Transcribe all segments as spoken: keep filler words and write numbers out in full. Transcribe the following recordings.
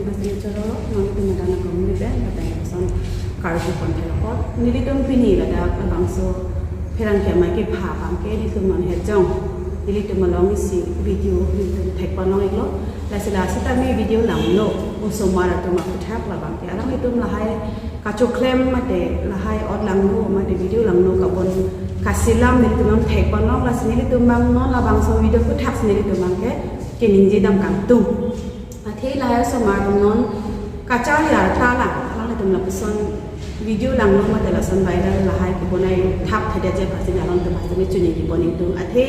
Choro, non tum ada na kong ni ben, ada yang son karju pon thela pot. Nelitum pini ladak labangso pherangke amei kepha abang ke nelitum non hejong. Nelitum along isi video nelitum thek pon long iklo. Lasi la sitame video langno, osomar atum aphuthak labang ke alanglitum lahai kachoklem mate lahai ot langno mate video langno kabon kasilam nelitum non thek pon long, lasi nelitum abang non labangso video aphuthak si nelitum abang ke keningje dam kangtung. Athe lahai osomar atum non kacharli arta lang, alanglitum lapuson video langno mate lason viral lahai kebonai thap thedetji aphansi alanglitum hastame choningri pon ingtung. Athe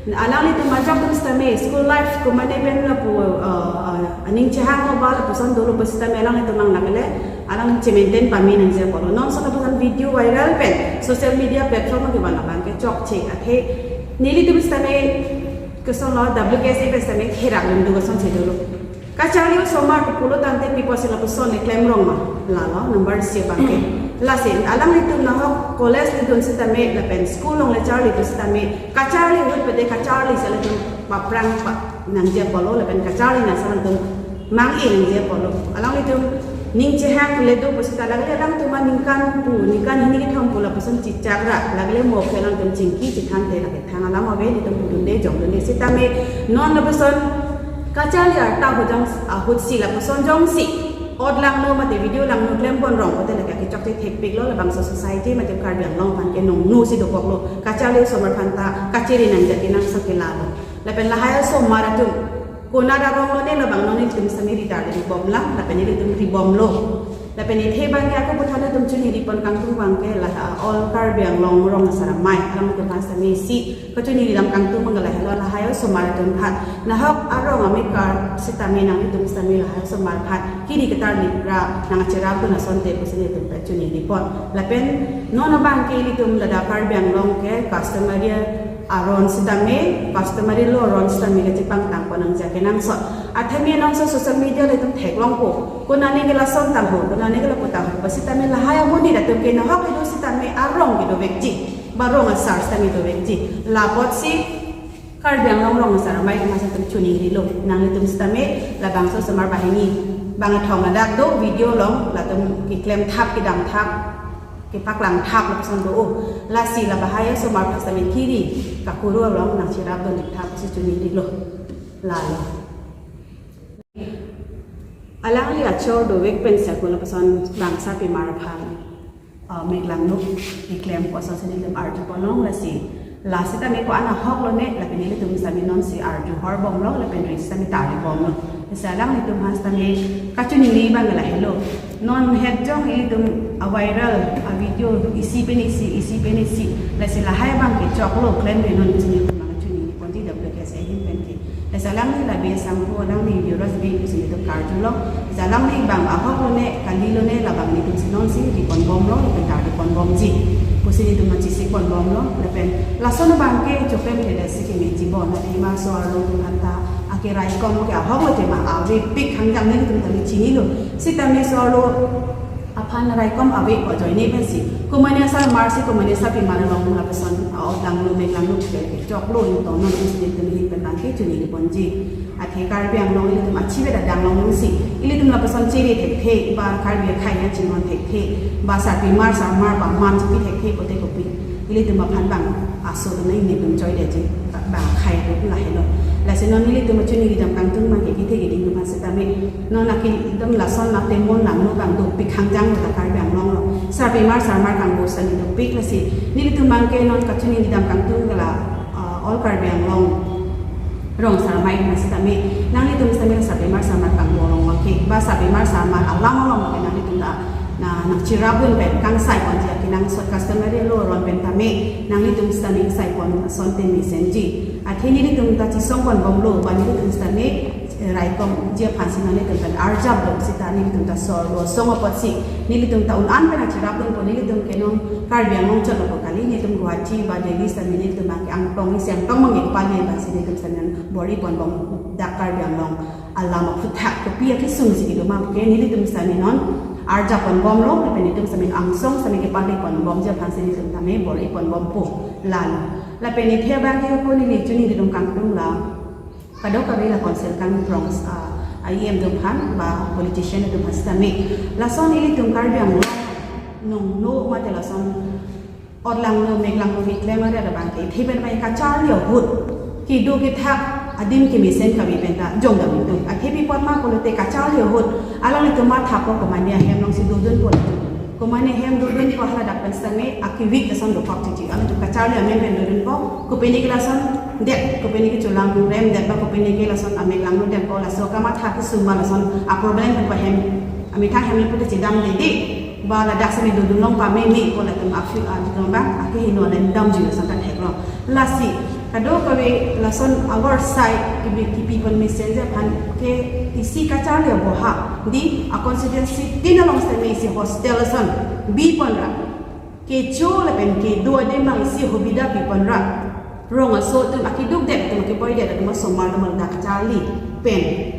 alanglitum ajok atum sitame school life komane pen lapu, uh, uh, aning chehang ba lapuson dolo pusitame alanglitum abang lagile alang chemaintain pame nangji apotlo. Non son lapuson video viral pen social media platform kevan abang ke chokche. Athe nelitum sitame kesonlo W K S A pen sitame therak lum do kesonsi dolo. Kacharli osomar kepulo tangte pi apotsi lapuson le klemrong ma? Lalo number isi abang ke. Lasi alanglitum nahok college le dun sitame lapen school along le charlidun sitame kacharli ahut pete kacharli si alanglitum paprang pa nangji apotlo lapen kacharli nangsi alanglitum mang-e nangji apotlo. Alanglitum ning chehang le do pusita lagile alangtum aningkan pu ningkan hini kethom pu lapuson chichak ra lagile mo ke alanglitum chingki chethang te lake thang alam ave, nelitum pudunde jongdunde sitame non lapuson kacharli arta ahut jong ahutsi lapuson jongsi ot langno mate video langno klem pon rong pote lake kechokche thekpiklo, labangso society mate Karbi Anglong aphan ke nongno si dokoklo. Kacharli osomar aphan ta kachere nangji akenangsot ke lalo. Lapen lahai osomar atum konat arong lone labang non nelitum sitame ridar ribom lang, lapen nelitum ribomlo. Lapen athe abang ke ako puthot nelitum choningri pon kangtung abang ke la all Karbi Anglong rong asar amei alanglitum aphan sitame isi kachoningri dam kangtung abang ke lahelo, lahai osomar atum aphan. Nahok arong amekar sitame nanglitum sitame lahai osomar aphan kiri ketar lipra nangcherapdun asonte pusi nelitum pen choningri pon. Lapen non abang ke ilitum ladak Karbi Anglong ke customary aron sitame, customary law aron sitame kachepangtang pon nangji akenangsot. Athe me nonso social media le itum theklongpo. Konane ke lason tangho, konane ke lapu tangho. Pasitame lahai amonit atum ke nahok kedo sitame arong kedovekji, ba rong asar sitame dovekji. La apotsi Karbi Anglong rong asar amei atum hastame choningrilo. Nanglitum sitame labangso osomar banghini bang athong ladak do video along latum keklem thap kedam thap kepaklang thap lapuson do. Lasi la lahai osomar aphan sitame kiri kakuru along nangcherapdun thap si choningrilo. Lalo. Alangli achor dovek pensi ako lapuson bang sarpimar aphan, uh, mek langno keklem koson si nelitum arju pon long, lasi la sitame ko-an ahok lone lapen nelitum sitame nonsi arju hor bomlo lapen ri sitame tari bomlo. Lasi alanglitum aphan sitame kachoningri abang lahelo. Non hejong ilitum aviral avideo isi pen isi, isi pen isi. Lasi lahai abang ke choklo klemri non pusi nelitum abang choningri ponji W K S A ahin pen ke. Lasi alangli la B S Sangphu, alangli Yuvraj Bey pusi nelitum karjulo. Lasi alangli abang ahok lone, kali lone labang nelitum si nonsi ri pon bomlo, lapen tari pon bomji pusi nelitum nangchesik pon bomlo. Lapen lason abang ke choklem thedetsi kemeji bon, athe ma so-arlo atum aphan ta akeraikom ke ahok lo tema avepik hangjang nelitum tame chinilo. Sitame so-arlo aphan raikom ave ko ajoine pensi komane asarmar si komane sarpimar along lapuson a-ot langno mek langno ke choklo ingtonon pusi nelitum ahin pen abang ke choningri ponji. Athe Karbi Anglong ilitum achive dadang longsi ilitum lapuson chere thekthe, ba Karbi akhei nangchinghon thekthe, ba sarpimar sarmar ba man chipi thekthe pote kopi ilitum aphan bang aso atum nangji, nelitum choidetji, bang akhei atum lahelo. Lasi non nelitum choningri dam kangtung abang ke kethe keding atum aphan sitame non akin itum lason la temon langno abang dopik hangjang ta Karbi Anglong lo. Sarpimar sarmar kangbo sitame dopik, lasi nelitum abang ke non kachoningri dam kangtung ke la, uh, all Karbi Anglong rong asar amei atum sitame nanglitum sitame sarpimar sarmar kangbo along abang ke ba sarpimar sarmar alam along abang ke nanglitum ta na nangcherapdun pen kangsai ponji, akenangsot customary law aron pen tame nanglitum sitame sai pon asonte mesenji. Athe nelitum ta chesong pon bomlo, ba nelitum sitame, eh, raikomji aphansi nanglitum pen arjaplo sita nelitum ta so-arlo asong apotsi nelitum ta un-an pen nangcherapdunpo, nelitum ke non Karbi Anglong chotlo kali, nelitum Guwahati ba Delhi sitame nelitum abang ke angtong isi angtong abang kepale abangsi nelitum sitame bor-i pon bom dak Karbi Anglong alam aphuthak kopi akesung si kedo ma puke nelitum sitame non arjap pon bomlo, lapen nelitum sitame angsong sitame kepale pon bomji aphansi nelitum tame bor-i pon bompo. Lalo. Lapen athe abang ke ako neli choningri dam kangtung la kadokave la council kangprong, ah, I M atum aphan ba politician atum aphan sitame. Lason ilitum Karbi Anglong nongno mate lason otlangno meklangno meklem ari abang ke thepen bai kacharli ahut kedo kethak adim kemesen kami penta jongdam itum. Athe pi apot ma pulote kacharli ahut alanglitum mathapo komane ahem alongsi dodunpo. Komane ahem dodunpo, hala dak pen sitame akivik ason dokok chichi. Alanglitum kacharli amen pen dodunpo. Kopine ke lason det, kopine ke cholangrem det ba kopine ke lason ameklangno detpo, laso kamatha kesung ma lason a problem pen pa hem, amethang hem le pute chedamde de ba ladak sitame dodun long pameme ko latum afi a dodun ba akehingno le damji lason ta theklong. Lasi kadokave lason our side kibi kipi pon mesen aphan ke isi kacharli aboha di a constituency tin along sitame isi hostel ason bi pon ra, kecho lapen kedo adim abang isi hobida pi pon ra, rong aso atum akeduk det atum akeboi det atum asomar atum aldak charli pen.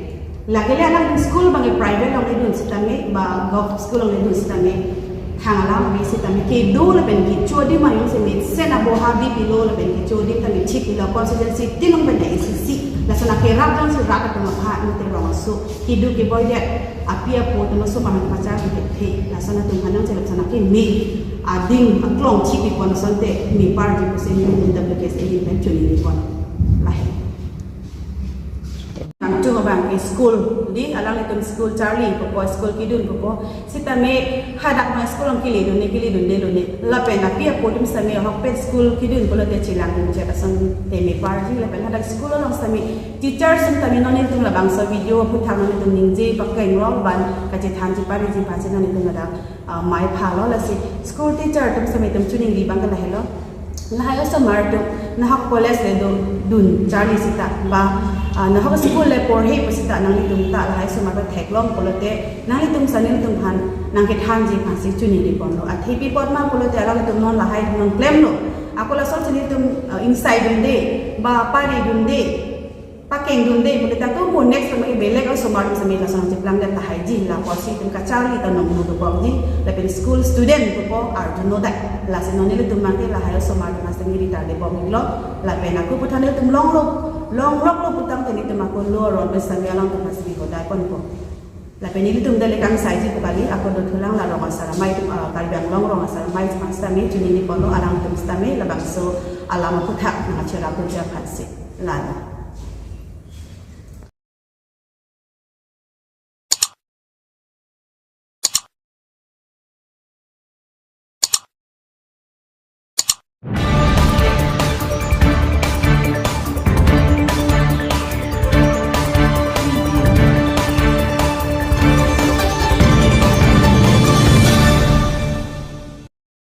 Lake le alang school abang private along ledun sitame ba govt school along ledun sitame thang alam abang sitame kedo lapen kecho adim abang jongsi mesen aboha bi pilo lapen kecho adim tame chik pilo constituency tin along pen isi isi. Lason akerap jongsi rat atum aphan mate rong aso kedo keboi det api apo atum asomar aphan pachar ke the lason atum aphan jongsi lason akeme adim aklong chik pi pon asonte meparji pusi nelitum W K S A ahin pen choningri pon. Lahai. Nangtum abang ke school di alanglitum school charli pupo, school kedun pupo, sitame hadak ma school along keledunde keledunde lone. Lapen api apo atum sitame ahokpet school kedun pulote chelang chet asonte meparji. Lapen hadak school along sitame teacher atum tame non nelitum labangso video aphuthak non nelitum ningje pakeng rong ban kachethan chepariji aphansi non nelitum ladak ah, mai phalo. Lasi school teacher atum sitame nelitum choningri abang ke lahelo. Lahai osomar atum nahok college le do dun charli sita ba, ah, nahok school le porhe pu sita nanglitum ta lahai osomar ta theklong pulote nanglitum sitame nelitum aphan nangkethanji aphansi choningri ponlo. Athe pi apot ma pulote alanglitum non lahai nangklemlo. Ako lason sitame nelitum, ah, ingsai dunde ba pari dunde pakeng dunde pulote ako mo next time ke belek osomar atum sitame lason cheplang det tahai ji, la apotsi itum kacharli ta nongno dokokji. Lapen school student pupo arjuno dak. Lasi non nelitum abang ke lahai osomar atum sitame ri tardebomlo. Lapen ako aphuthak nelitum longlok longloklo putangte nelitum ako lo aron pen sitame alangtum aphansi hodai ponpo. Lapen nelitum dale kangsaiji pu kali, ako dothulang la rong asar amei atum, ah, Karbi Anglong rong asar amei atum sitame choningri ponlo, alangtum sitame labangso alam aphuthak nangcherap dunji aphansi. Lalo.